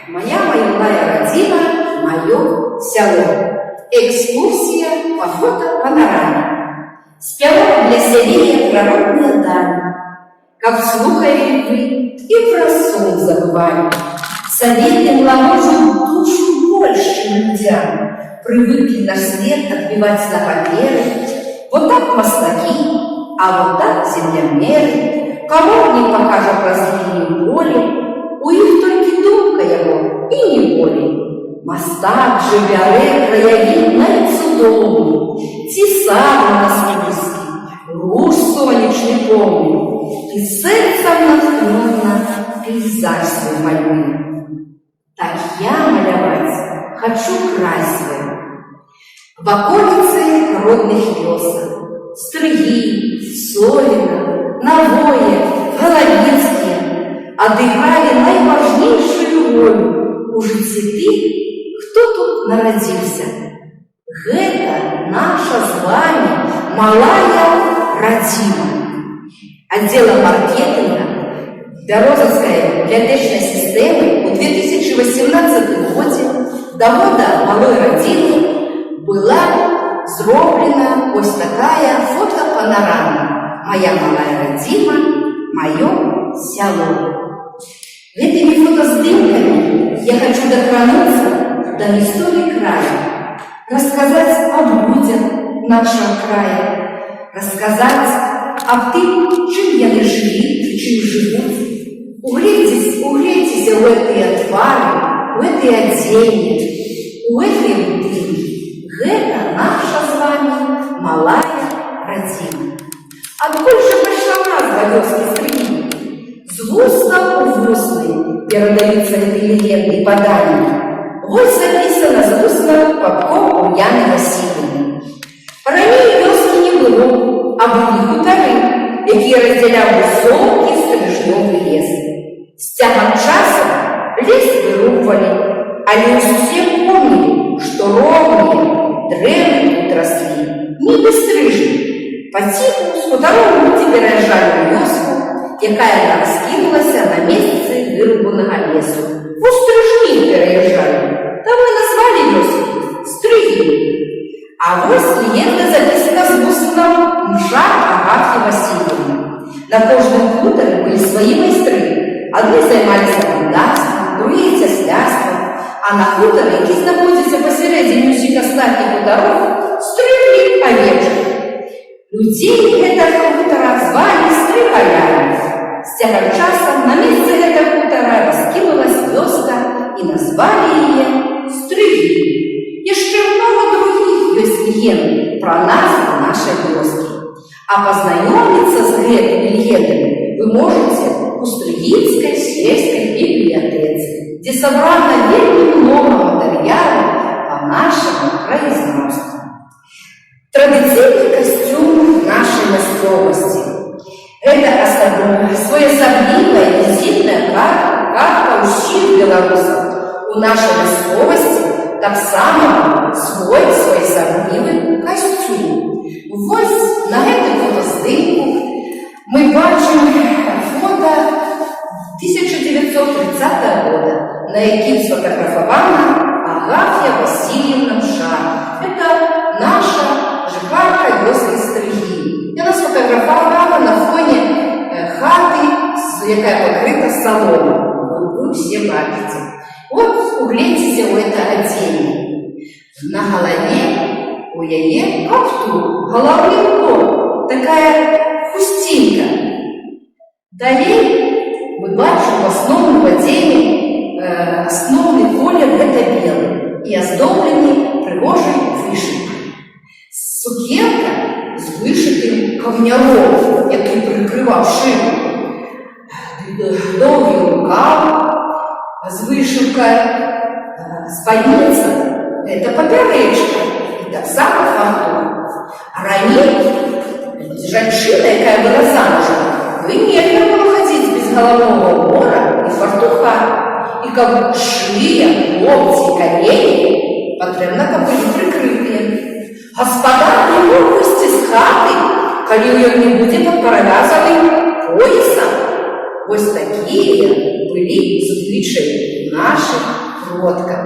«Моя малая радзіма, маё сяло». Экскурсія па фотапанараме. Спяваў для сябе я прыродныя дані, каб слухалі вы і пра сон забывалі. Саветы младожу душу больш, чым людзям. Прывыклі наш свет адбіваць на паперы. Вот так мастакі, а вот так землямеры. Камоўнік пакажа праз лінію поле, у іх толькі думка яго і не болей. Мастак жа бярэ краявід найцудоўны, ці сад манастырскі, луж сонечны помні, і сэрцам натхнёна пейзаж свой малюе. Так я маляваць хачу край свой. Ваколіцы родных вёсак: Стрыгі, Совіна, Навое, Галавіцкія адыгралі найважнейшую ролю у жыцці тых, хто тут нарадзіўся. Гэта наша з вами малая радзіма. Аддзелам маркетынга Бярозаўскай бібліятэчнай сістэмы ў 2018 годзе да года малой радзімы была зроблена ось такая фотапанарама «Моя малая радзіма, маё сяло». Гэтымі фотаздымкамі я хачу дакрануцца да гісторыі краю, расказаць аб людзях нашага края, расказаць аб тым, чым яны жылі і чым жывуць. Угледзіцеся ў гэтыя твары, у гэтыя адзенні, у гэтыя будынкі. Гэта наша з вами малая радзіма. Адкуль жа пайшла назва вёскі Стрыгі? З вуснаў у вусны перадаюцца гэты легенды і паданні. Вось запісана з вуснаў Папко Ульяны Васільеўны. Раней вёскі не было, а былі хутары, якія раздзяляў высокі стрыжнёвы лес. З цягам часу лес вырубвалі, але ўсе помнілі, што роўныя дрэвы тут раслі, нібы стрыжні. Паціху з хутароў людзі пераязджалі ў вёску, якая раскінулася на месцы вырубанага лесу. У стрыжні пераязджалі. Таму і назвалі вёску Стрыгі. А вось легенда запісана з вуснаў Мшар Агаф'і Васільеўны. На кожным хутары былі свае майстры. Адны займаліся вадарствам, другія цяслярствам, а на хутары, які знаходзіцца пасярэдзіне ўсіх астатніх хутароў, стрыглі авечак. Людзей гэтага хутара звалі стрыгалямі. З цягам часам на месцы гэтага хутара раскінулась вёска, і назвалі яе Стрыгі. Яшчэ многа другіх ёсць легенд пра назву нашай вёскі. А пазнаёміцца з гэтымі легендамі вы можаце у Стрыгінскай сельскай бібліятэцы, дзе сабрана вельмі многа матэрыялу па нашаму краязнаўству. Традыцыйны касцюм нашай мясцовасці. Гэта своеасаблівая візітная картка ўсіх беларусаў. У нашай мясцовасці таксама быў свой своеасаблівы касцюм. Вось на гэтым фотаздымку мы бачым фота 1930 года, на якім сфотаграфавана Агаф'я Васільеўна Мшар. Это наша жыхарка вёскі Стрыгі. Яна сфотаграфавана на фоне хаты, якая пакрыта саломай. Вы ўсе бачыце. Вот угледзіце ў это адзенне. На галаве у яе каптур, галаўны убор, такая хусцінка. Далей мы бачым в асноўным адзенні, асноўны колер — гэта белы і аздоблены прыгожай вышыўкай. Сукенка з вышытым каўняром, які прыкрываў шыю. Доўгі рукаў з вышыўкай, спадніца — это папярэчка і таксама фартух. А раней жанчына, якая была замужам, ёй нельга было хадзіць без галаўнога убора і фартуха. І каб шыя, локці, калені патрэбна, каб былі прыкрытыя. Гаспадар не мог выйсці з хаты, калі ён не будзе падпаравязаны поясам. Вось такія былі звычаі нашых продкаў.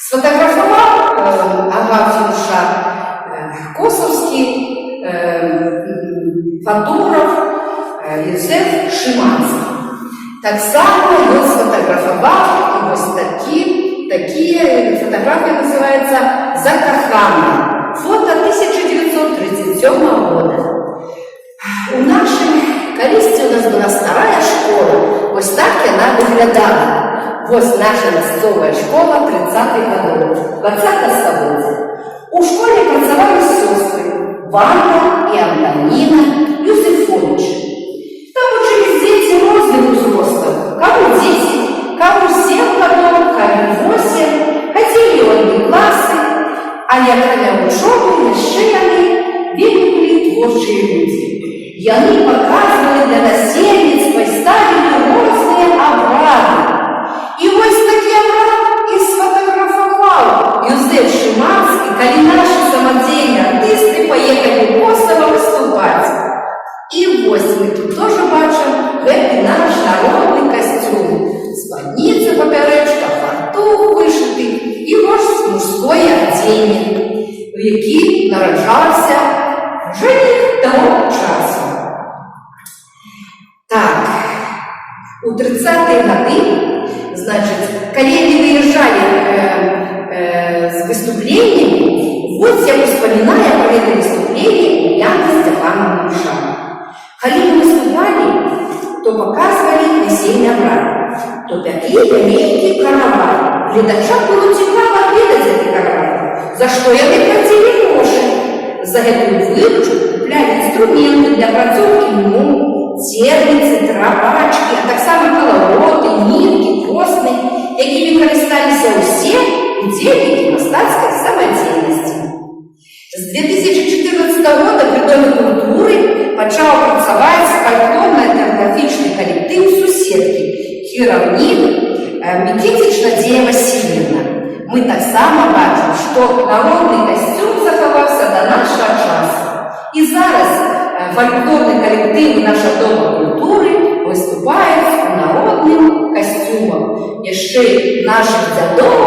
Сфотаграфаваў Агаф'ю Шар косаўскі фатограф Юзеф Шыманскі. Таксама ён сфотаграфаваў і вось такія фатаграфія, называется «Закаханы». Фото 1937 года. У нашым калісьці у нас была старая школа. Вось так яна выглядала. Вось наша мясцовая школа 30-х гадоў, 20 стагоддзя. У школе працавалі сёстры Ванда і Антаніна Юзефовічы. Там учились дзеці розных узростаў. Каму 10, каму 7 гадоў, каму 8. Хадзілі ў адны класы, але акрамя вучобы яшчэ яны вельмі былі творчыя людзі. Яны паказвалі для насельніцтва і ставілі розныя абрады. І вось такі абрад і сфотаграфаваў Юзеф Шыманскі, калі нашы самадзейныя артысты паехалі ў Косава выступаць. І вось мы тут тоже бачым гэты наш народны касцюм. Спадніца папярэчка, фартух вышыты і вось мужское адзенне, у які нараджаўся жаніх таго часу. Так, у 30-е гады, значит, калі яны выезжали з выступлениями, вот я вспоминаю про это выступление Ульяны Степановны Шар. Калі мы выступали, то показывали весельный обряд, то пякли вялікі каравай. Гледачам было цікава глядаць гэты каравай. За што яны плацілі грошы? За гэтую выручку куплялі інструменты для апрацоўкі льну, церніцы, трапачкі, а таксама калавроты, ніткі, тросны, якімі карысталіся ўсе удзельнікі мастацкай самадзейнасці. З 2014 года пры Доме культуры пачаў працаваць фальклорна-этнаграфічны калектыў «Суседкі», кіраўнік Мікіціч Надзея Васильевна. Мы таксама бачым, што народны касцюм захаваўся да нашага часу. І зараз фальклорны калектыў нашага Дома культуры выступаюць у народным касцюмах яшчэ нашых дзядоў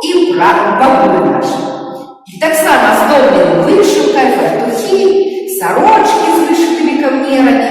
і бабуль нашых. І таксама аздоблены вышыўкай, фартухі, сарочкі з вышытымі каўнерамі.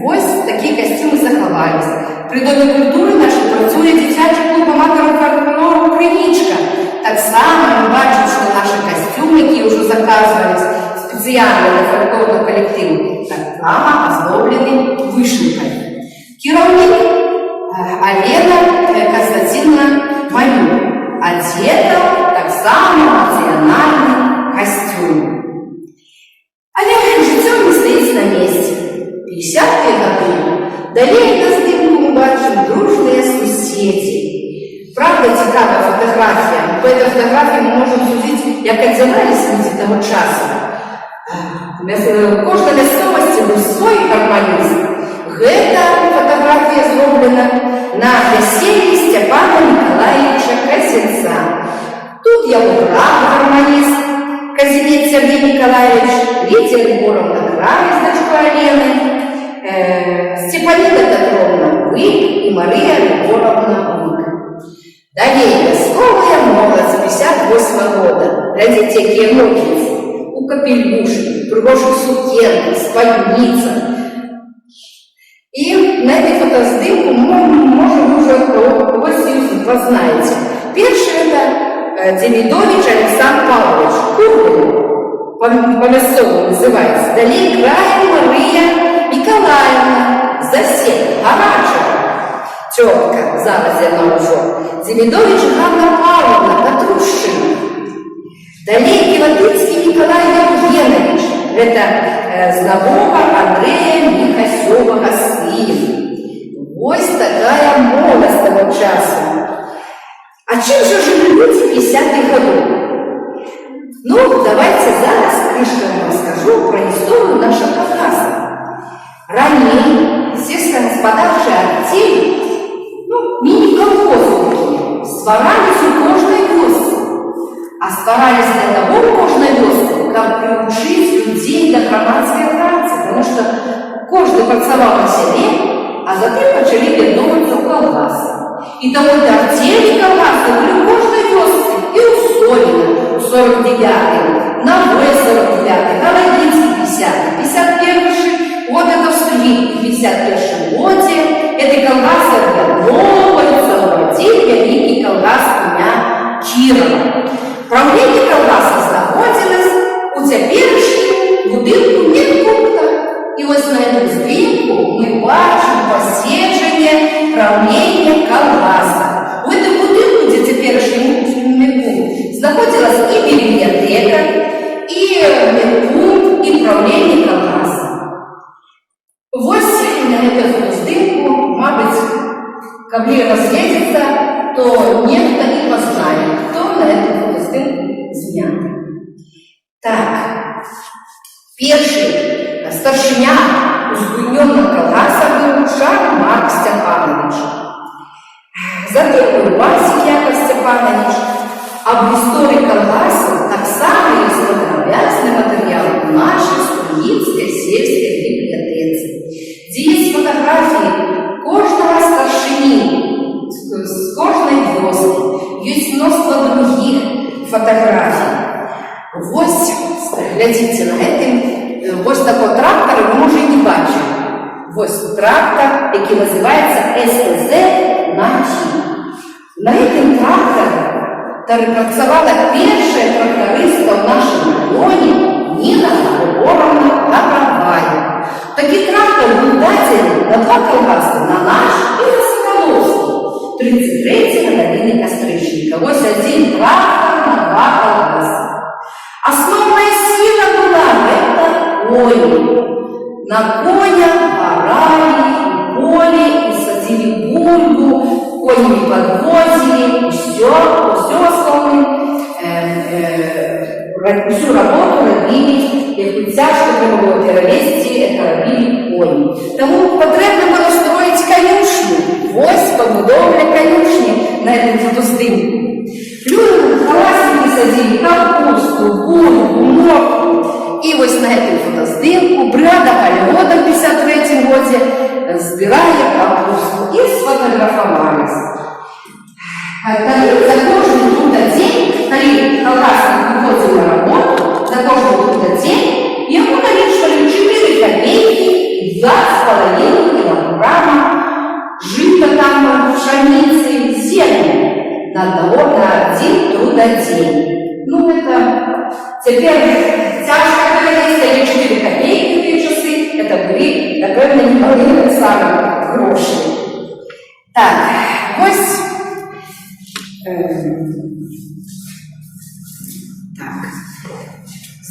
Вось такія касцюмы захаваліся. Пры Доме культуры нашай працуе дзіцячы клуб аматараў фальклору «Крынічка». Таксама мы бачым, што нашы касцюмы, якія ўжо заказвались спецыяльна для фальклорного калектыву, таксама аздоблены вышыўкай. Кіраўнік Алена Константиновна Малюк. Одета таксама нацыянальны касцюм. Але жыццё не стаіць на месцы. 50-е гады. Далей на здымку мы бачым дружныя суседзі. Правда, цікавая фотографія. По этой фотографии мы можем судить, як одевались люди того часу. У кожнай мясцовасці быў свой гарманіст. Гэта фотографія зроблена на вяселлі Сцяпана Николаевича Казінца. Тут яго брат гарманіст Казімец Сергей Николаевич, Лидия Егоровна Край з дачкой Аленой, Степанида Петровна Бык і Мария Егоровна Бык. Далей вясковая моладзь 58 года. Глядзіце, якія внукіцы. У капелюшках, прыгожых сукенках, спадніцах. І на этой фотоздымку можа, вы уже когось и познаете. Першы — это Демидович Александр Павлович, Курбин, по-мясцовому называется. Далей Край Мария Николаевна, Засек, Гарачева, тетка, зараз яна ўжо. Демидович Ганна Павловна, Петрушина. Далей Киватыцкий Николай Евгенович, это з нового Андрея Михасёвага сын. Вось такая моладзь таго часу. А чым жа жылі людзі 50-х гадоў? Ну, давайте зараз крышку вам расскажу про историю нашего калгаса. Раней сельскохозяйственные артели, ну, мини-колхозы такие, стварались у кожнай вёсцы. А стварались для того ў кожнай вёсцы, каб прыучыць людзей да грамадскай працы, потому что кожны працаваў на сяле. а затым пачалі аб'ядноўвацца ў калгасы. І таму арцелі калгасы былі ў кожнай вёсцы, і ў Совіна ў 49-м, Навое 49-й, Галагінскі 50-й, 51 год — это в Стрыі, в 51 годзе эти калгасы аб'ядноўваюцца ў адзін вялікі калгас імя Кірова. Праўленне калгаса знаходзілась у цяперашнім будынку медпункта. І вось на гэтым здымку мы бачым паседжанне праўлення калгаса. У гэтым будынку, дзе цяперашні медпункт, знаходзілась і бібліятэка, і медпункт, і праўленне калгаса. Вось на гэтым фотаздымку, мабыць, калі разгледзецца, то нехта і пазнае, хто на гэтым фотаздымку зняты. Так, першы старшыня узбуйнёнага калгаса быў Шар Марк Сцяпанавіч. Затым быў Васік Якаў Сцяпанавіч. Аб гісторыі калгасу таксама ёсць падрабязны матэрыял у нашай Стрыйскай сельскай бібліятэцы, дзе ёсць фатаграфіі кожнага старшыні з кожнай вёскі. Ёсць мноства другіх фатаграфій. Вось, глядзіце, на гэтым, вось такого трактара вы, можа, і не бачылі. Вось трактар, які называецца СТЗ «Нахі». На гэтым трактары працавала першая трактарыстка ў нашым раёне Ніна Грыгораўна Гаравая. Такі трактар быў дадзены на два калгасы, на наш і на Сакалоўскі, 33 гадавіны кастрычніка. Вось адзін трактар на два калгасы. Асноўная сіла была — гэта коні. На конях аралі у поле і садзілі бульбу, конями подвозили, все основным, всю работу рабілі, якую цяжко трэба было перавезці, это рабілі коні. Таму патрэбна было строить канюшню. Вось пабудоўля канюшні на гэтым фотаздымку. Люди, калгаснікі, садзілі капусту, бульбу, моркву. І вось на гэтым фотаздымку брыгада Кальгода в 53 годзе збірае капусту, і сфотаграфаваліся. Тады за кожны трудадзень, калі калгаснік выходзіў на работу, за кожны трудадзень яму налічвалі 4 копейки і 2,5 кілограма жыта там, пшаніцы, зерня на одного, на один трудодень. Ну, это цяпер цяжка перавесці, але 4 копейки ў тыя часы это былі, напэўна, немалыя таксама грошы. Так, вось так,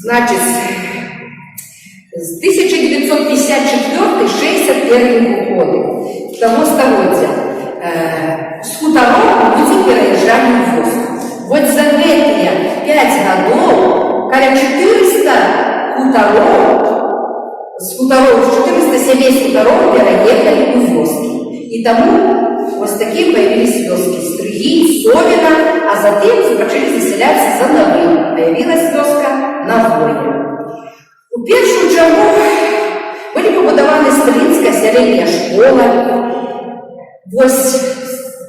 значит, з 1954-61 годы таго стагоддзя з хутароў людзі пераязджалі ў вёску. Вот за гэтыя 5 гадоў каля 400 хутароў, з хутароў, 400 сямей з хутароў пераехалі ў вёскі. І таму вось такія появились вёскі: Стрыі, Совіна, а затым пачалі засяляцца за Навым. Появилась вёска Навое. У першую чаргу былі пабудаваны Стрынская сярэдняя школа. Вось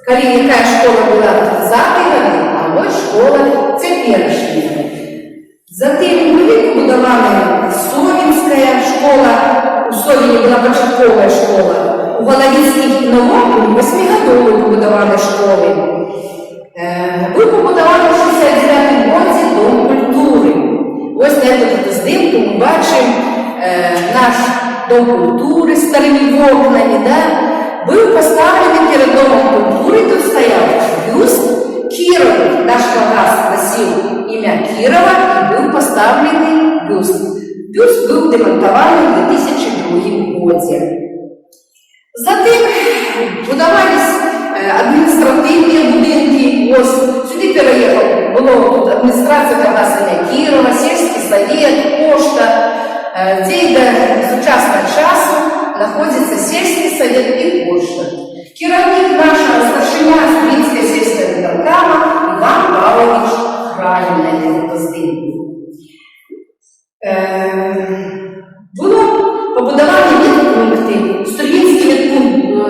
калі якая школа была в 30-е гады, а вось школа цяперашняя. Затым былі пабудаваны Совінская школа, у Совіне была пачатковая школа, у Галавіцкіх і Новом былі васьмігадовыя пабудаваны школы. Быў пабудаваны ў 69 годзе дом культуры. Вось на гэтым фотаздымку мы бачым наш дом культуры з старымі вокнамі, да? Быў пастаўлены перад домам культуры, тут стаяў бюст Кірова. Наш калгас насіў імя Кірова, і быў пастаўлены бюст. Бюст быў дэмантаваны ў 2002 годзе. Затым будавались адміністратыўныя будынкі. Вось сюды пераехаў, было тут адміністрацыя калгаса Кірова, сельскі савет, пошта, дзе і да сучаснага часу находзіцца сельскі савет і пошта. Кіраўнік нашага, старшыня Стрыйскай сельскай выканкама Іван Паўлавіч Хралін на гэтым фотаздымку. Было пабудаваны медпункты. Стрыйскі медпункт.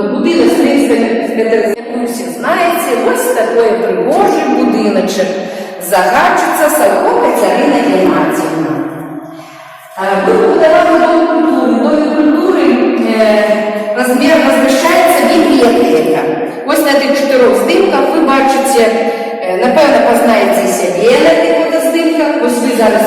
знаеце, вось такой прыгожы будыначак. Загадчыца Салько Кацярына Геннадзьеўна. Быў пабудаваны дом культуры. У доме культуры размяшчаецца бібліятэка. Вось на тых чатырох здымках вы бачыце, напэўна, пазнаеце сябе на тых фотаздымках. Вось вы зараз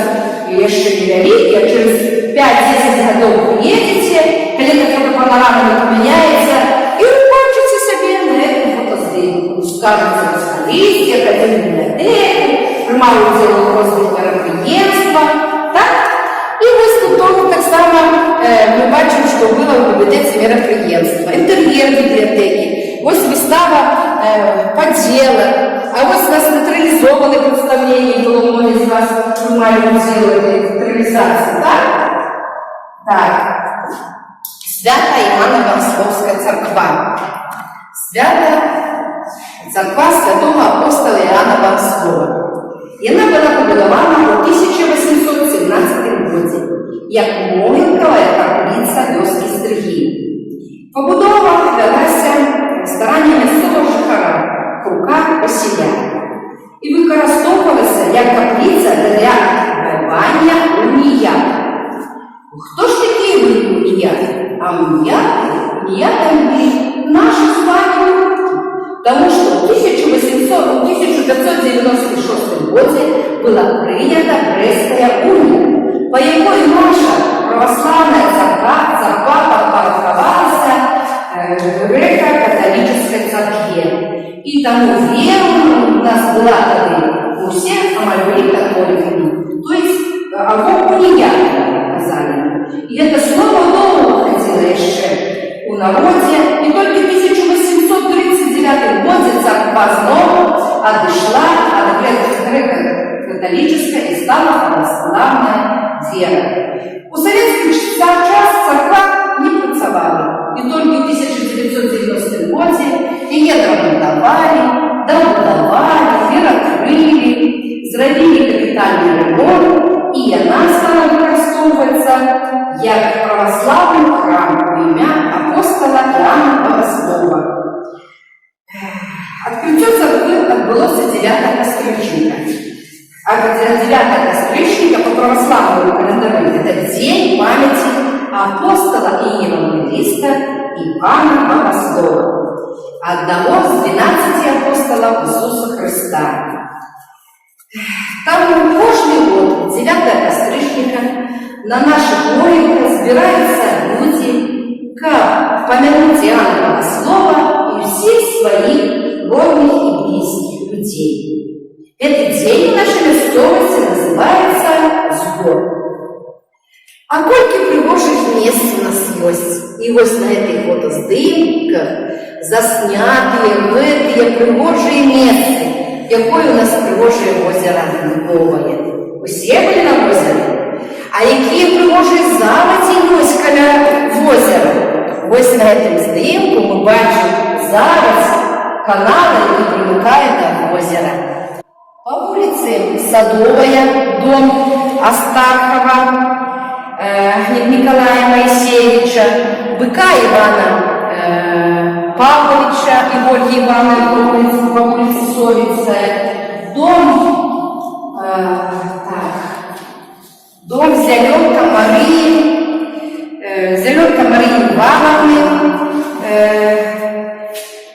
яшчэ невялікі, а через 5-10 гадоў прыедзеце, калі эта фотопанорама не памяняецца, і вы бачыце сябе на гэтым фотаздымку. Скажаце: «Вось калісь я хадзіў у бібліятэку, прымаў удзел у розных мерапрыемствах». Так? І вось тут тоже таксама мы бачым, што было ў бібліятэцы мерапрыемства, інтэр'ер бібліятэкі, вось выстава падзелак, а вось у нас тэатралізаванае прадстаўленне было, многія з вас прымалі ўдзел у этой тэатралізацыі, так? Так. Свята Іоанна Багаслоўская царква. Свята царква святого апостала Іоанна Багаслова. Яна была пабудавана ў 1817 годзе як могілкавая капліца вёскі Стрыгі. Пабудова вялася стараннямі мясцовага жыхара Крука Васіля і выкарыстоўвалася як капліца для адбывання уніятаў. Хто ж такія былі уніяты? А уніятамі былі нашы з вамі продкі. Потому что в 1800, 1596 годзе была прынята Брэсцкая унія, па якой наша праваслаўная царква падпарадкавалася грэка-каталіцкай царкве. І таму вера у нас была тады, усе амаль былі католікамі, то есть або уніятамі казалі. І гэта слова доўга хадзіла яшчэ у народзе, і толькі в 1839 годзе царква зноў адышла ад грэка-каталіцкай і стала праваслаўная вера. У савецкі час царква не працавала, і толькі ў 1990 годзе яе адрамантавалі, дабудавалі, перакрылі, зрабілі капітальны рамонт, і яна стала выкарыстоўвацца як праваслаўны храм у імя апостала Іоанна Багаслова. Адкрыццё царквы адбылося 9 кастрычніка. А 9 кастрычніка по праваслаўнаму календару — это дзень памяці апостала і евангеліста Іоанна Багаслова, аднаго з 12 апосталаў Ісуса Хрыста. Таму кожны год 9 кастрычніка на нашых могілках збіраюцца людзі, каб памянуць Іоанна Багаслова і ўсіх сваіх родных і блізкіх людзей. Гэты дзень у нашай мясцовасці называецца збор. А колькі прыгожых месц у нас ёсць. І вось на гэтых фотаздымках заснятыя гэтыя прыгожыя месцы. Якое у нас прыгожае возера Новае. Усе былі на возеры? А якія прыгожыя завадзі ёсць каля возера? Вось на гэтым здымку мы бачым завадзь канала, які прымыкае да возера. Па вуліцы Садовая, дом Астархова Николая Моисеевича, Быка Ивана Павловича и Ольги Ивановны по улице Совица, так, дом Зеленка Марии Ивановны,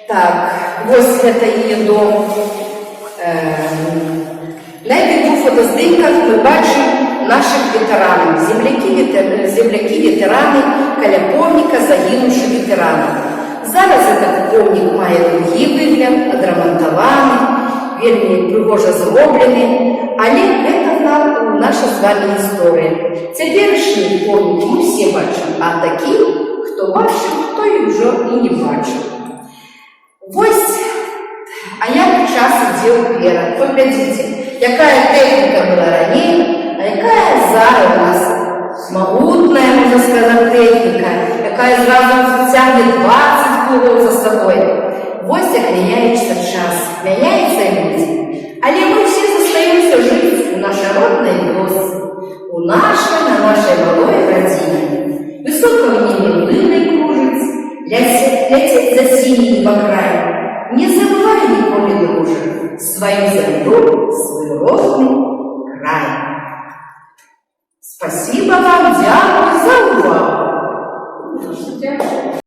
так, вот это ее дом. На этих двух фотаздымках мы бачым нашых ветэранаў, землякі ветэраны каля помніка загінуўшых ветэранаў. Зараз этот помнік мае другі выгляд, адрамантаваны, вельмі прыгожа зроблены, але гэта наша з вами гісторыя. Цяперашні помнік мы все бачым, а такі, хто бачыў, той ўжо і не бачыў. Вось, а як час ідзе ўперад. Паглядзіце, якая тэхніка была раней, а якая зараз у нас магутная, можна сказаць, тэхніка, якая зразу цягне 20 плугоў за сабой. Вось як мяняецца час, мяняюцца людзі. Але мы ўсе застаёмся жыць у нашай роднай вёсцы, на нашай малой радзіме. Высока ў небе лыны кружыць, ляціць за сіні небакрай. Не забывай ніколі. ніколі, дружа, сваю зямлю, свой родны край. Спасибо вам, дзякую.